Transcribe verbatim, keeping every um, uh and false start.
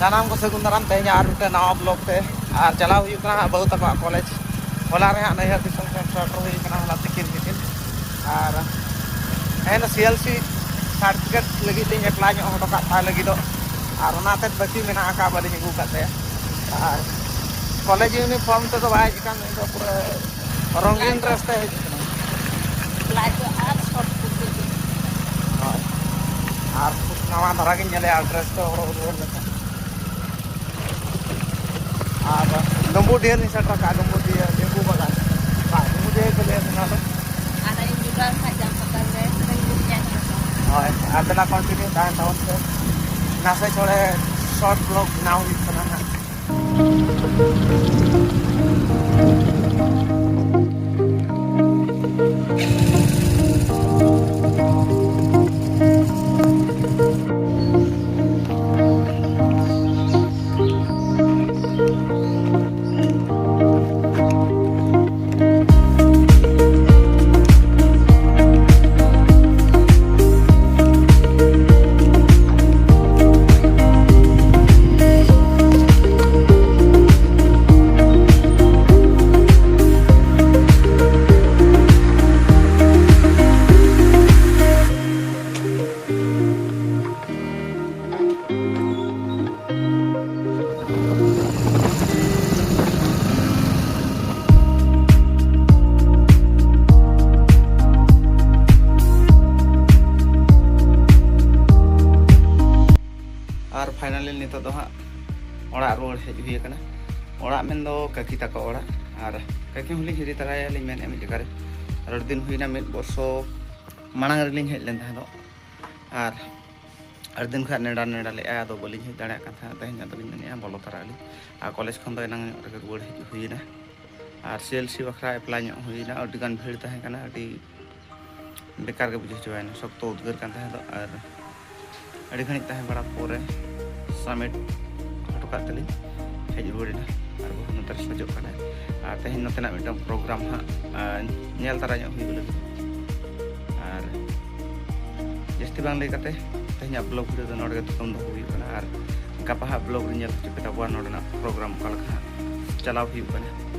ᱥᱟᱱᱟᱢ ᱠᱚ ᱥᱟᱹᱜᱩᱱ ᱫᱟᱨᱟᱢ ᱛᱮᱦᱮᱧ ᱟᱨ ᱢᱤᱫᱴᱮᱱ ᱱᱟᱣᱟ ᱵᱞᱚᱜ ᱛᱮ᱾ ᱟᱨ ᱪᱟᱞᱟᱣ ᱦᱩᱭᱩᱜ ᱠᱟᱱᱟ ᱦᱟᱸᱜ ᱵᱟᱹᱦᱩ ᱛᱟᱠᱚᱣᱟᱜ ᱠᱚᱞᱮᱡᱽ᱾ ᱦᱚᱞᱟ ᱨᱮ ᱦᱟᱸᱜ ᱱᱟᱹᱭᱦᱟᱹᱨ ᱫᱤᱥᱚᱢ ᱠᱷᱚᱱ ᱥᱮᱴᱮᱨ ᱦᱩᱭ ᱠᱟᱱᱟ, ᱦᱚᱞᱟ ᱛᱤᱠᱤᱱ ᱛᱤᱠᱤᱱ᱾ ᱟᱨ ᱛᱮᱦᱮᱧ ᱫᱚ ᱥᱤ ᱮᱞ ᱥᱤ ᱥᱟᱨᱴᱤᱯᱷᱤᱠᱮᱴ ᱞᱟᱹᱜᱤᱫ ᱞᱤᱧ ᱮᱯᱞᱟᱭ ᱧᱚᱜ ᱦᱚᱴᱚ ᱠᱟᱜ ᱛᱟᱭ ᱞᱟᱹᱜᱤᱫᱚᱜ᱾ ᱟᱨ ᱚᱱᱟᱛᱮ ᱵᱟᱹᱠᱤ ᱢᱮᱱᱟᱜ ᱟᱠᱟᱫ, ᱵᱟᱹᱞᱤᱧ ᱟᱹᱜᱩ ᱠᱟᱫ ᱛᱟᱭᱟ᱾ ᱟᱨ ᱠᱚᱞᱮᱡᱽ ᱤᱭᱩᱱᱤᱯᱷᱚᱨᱢ ᱛᱮᱫᱚ ᱵᱟᱭ ᱦᱮᱡ ᱠᱟᱱ, ᱩᱱᱤ ᱫᱚ ᱯᱩᱨᱟᱹ ᱨᱚᱝᱜᱤᱱ ᱰᱨᱮᱥ ᱛᱮ ᱦᱮᱡ ᱠᱟᱱᱟ᱾ ᱵᱞᱟᱭ ᱫᱚ ᱟᱨ ᱥᱚᱨᱴ ᱠᱩᱨᱛᱤ ᱜᱮ᱾ ᱦᱳᱭ, ᱟᱨ ᱱᱟᱣᱟ ᱫᱷᱟᱨᱟ ᱜᱤᱧ ᱧᱮᱞᱮᱜᱼᱟ ᱰᱨᱮᱥ ᱠᱚ ᱦᱚᱨᱚᱜ ᱨᱩᱣᱟᱹᱲ ᱞᱮᱠᱷᱟᱱ᱾ ᱟᱨ ᱰᱩᱢᱵᱩᱰᱤᱦᱟᱹ ᱞᱤᱧ ᱥᱮᱴᱮᱨ ᱠᱟᱜᱼᱟ, ᱰᱩᱢᱵᱩᱰᱤᱦᱟᱹ ᱞᱮᱵᱩ ᱵᱟᱜᱟᱱ᱾ ᱵᱟᱝ, ᱰᱩᱢᱵᱩᱰᱤᱦᱟᱹ ᱠᱚ ᱞᱟᱹᱭᱟ ᱥᱮ ᱱᱚᱣᱟ ᱫᱚ? ᱟᱨ ᱤᱧ ᱡᱩᱫᱟᱹ ᱠᱷᱟᱡ ᱡᱟᱢ ᱯᱟᱛᱟᱞ ᱨᱮ ᱥᱮᱨᱮᱧ ᱜᱩᱨᱤᱡ ᱟᱭ ᱠᱟᱱᱟ ᱠᱚ᱾ ᱦᱳᱭ, ᱟᱨ ᱫᱮᱞᱟ continue ᱛᱟᱦᱮᱱ ᱛᱟᱵᱚᱱ ᱯᱮ᱾ ᱱᱟᱥᱮ ᱪᱷᱚᱲᱮ short vlog ᱵᱮᱱᱟᱣ ᱦᱩᱭᱩᱜ ᱠᱟᱱᱟ ᱦᱟᱸᱜ᱾ ᱟᱨ finally ᱱᱤᱛᱚᱜ ᱫᱚ ᱦᱟᱸᱜ ᱚᱲᱟᱜ ᱨᱩᱣᱟᱹᱲ ᱦᱮᱡ ᱦᱩᱭ ᱟᱠᱟᱱᱟ᱾ ᱚᱲᱟᱜ ᱢᱮᱱᱫᱚ ᱠᱟᱹᱠᱤ ᱛᱟᱠᱚ ᱚᱲᱟᱜ᱾ ᱟᱨ ᱠᱟᱹᱠᱤ ᱦᱚᱸᱞᱤᱧ ᱦᱤᱨᱤ ᱛᱟᱨᱟᱭᱟᱞᱤᱧ ᱢᱮᱱᱮᱫᱼᱟ ᱢᱤᱫ ᱡᱟᱭᱜᱟ ᱨᱮ᱾ ᱟᱹᱰᱤ ᱫᱤᱱ ᱦᱩᱭᱱᱟ, ᱢᱤᱫ ᱵᱚᱨᱥᱚ ᱢᱟᱲᱟᱝ ᱨᱮᱞᱤᱧ ᱦᱮᱡ ᱞᱮᱱ ᱛᱟᱦᱮᱸ ᱫᱚ᱾ ᱟᱨ ᱟᱹᱰᱤ ᱫᱤᱱ ᱠᱷᱚᱱ ᱱᱮᱰᱟ ᱱᱮᱰᱟ ᱞᱮᱫᱼᱟ, ᱟᱫᱚ ᱵᱟᱹᱞᱤᱧ ᱦᱮᱡ ᱫᱟᱲᱮᱭᱟᱜ ᱠᱟᱱ ᱛᱟᱦᱮᱸᱫ᱾ ᱛᱮᱦᱮᱧ ᱟᱫᱚᱞᱤᱧ ᱢᱮᱱᱮᱫᱼᱟ ᱵᱚᱞᱚ ᱛᱟᱨᱟᱜ ᱟᱹᱞᱤᱧ᱾ ᱟᱨ ᱠᱚᱞᱮᱡᱽ ᱠᱷᱚᱱ ᱫᱚ ᱮᱱᱟᱝ ᱧᱚᱜ ᱨᱮᱜᱮ ᱨᱩᱣᱟᱹᱲ ᱦᱮᱡ ᱦᱩᱭᱮᱱᱟ᱾ ᱟᱨ ᱥᱤ ᱮᱞ ᱥᱤ ᱵᱟᱠᱷᱨᱟ ᱮᱯᱞᱟᱭ ᱧᱚᱜ ᱦᱩᱭᱮᱱᱟ, ᱟᱹᱰᱤ ᱜᱟᱱ ᱵᱷᱤᱲ ᱛᱟᱦᱮᱸ ᱠᱟᱱᱟ, ᱟᱹᱰᱤ ᱵᱮᱠᱟᱨ ᱜᱮ ᱵᱩᱡᱷᱟᱹᱣ ᱪᱟᱵᱟᱭᱮᱱᱟ, ᱥᱚᱠᱛᱚ ᱩᱫᱽᱜᱟᱹᱨ ᱠᱟᱱ ᱛᱟᱦᱮᱸ ᱫᱚ᱾ ᱟᱨ ᱟᱹᱰᱤ ᱜᱷᱟᱹᱲᱤᱡ ᱛᱟᱦᱮᱸ ᱵᱟᱲᱟ ᱯᱚᱨᱮ ᱥᱟᱵᱢᱤᱴ ᱦᱚᱴᱚ ᱠᱟᱜ ᱛᱮᱞᱤᱧ ᱦᱮᱡ ᱨᱩᱣᱟᱹᱲ ᱮᱱᱟ᱾ ᱟᱨ ᱵᱟᱹᱦᱩ ᱱᱚᱛᱮ ᱨᱮ ᱥᱚᱡᱚᱜ ᱠᱟᱱᱟᱭ᱾ ᱟᱨ ᱛᱮᱦᱮᱧ ᱱᱚᱛᱮᱱᱟᱜ ᱢᱤᱫᱴᱟᱝ ᱯᱨᱳᱜᱨᱟᱢ ᱦᱟᱸᱜ, ᱟᱨ ᱧᱮᱞ ᱛᱟᱨᱟ ᱧᱚᱜ ᱦᱩᱭᱩᱜ ᱞᱟᱹᱜᱤᱫ᱾ ᱟᱨ ᱡᱟᱹᱥᱛᱤ ᱵᱟᱝ ᱞᱟᱹᱭ ᱠᱟᱛᱮ ᱛᱮᱦᱮᱧᱟᱜ ᱵᱞᱚᱜ ᱵᱷᱤᱰᱤᱭᱳ ᱫᱚ ᱱᱚᱰᱮ ᱜᱮ ᱛᱷᱩᱠᱟᱹᱢ ᱫᱚᱦᱚ ᱦᱩᱭᱩᱜ ᱠᱟᱱᱟ᱾ ᱟᱨ ᱜᱟᱯᱟ ᱦᱟᱸᱜ ᱵᱞᱚᱜ ᱨᱮ ᱧᱮᱞ ᱦᱚᱪᱚ ᱯᱮ ᱛᱟᱵᱚᱱᱟ ᱱᱚᱰᱮᱱᱟᱜ ᱯᱨᱳᱜᱨᱟᱢ ᱚᱠᱟ ᱞᱮᱠᱟ ᱦᱟᱸᱜ ᱪᱟᱞᱟᱣ ᱦᱩᱭᱩᱜ ᱠᱟᱱᱟ᱾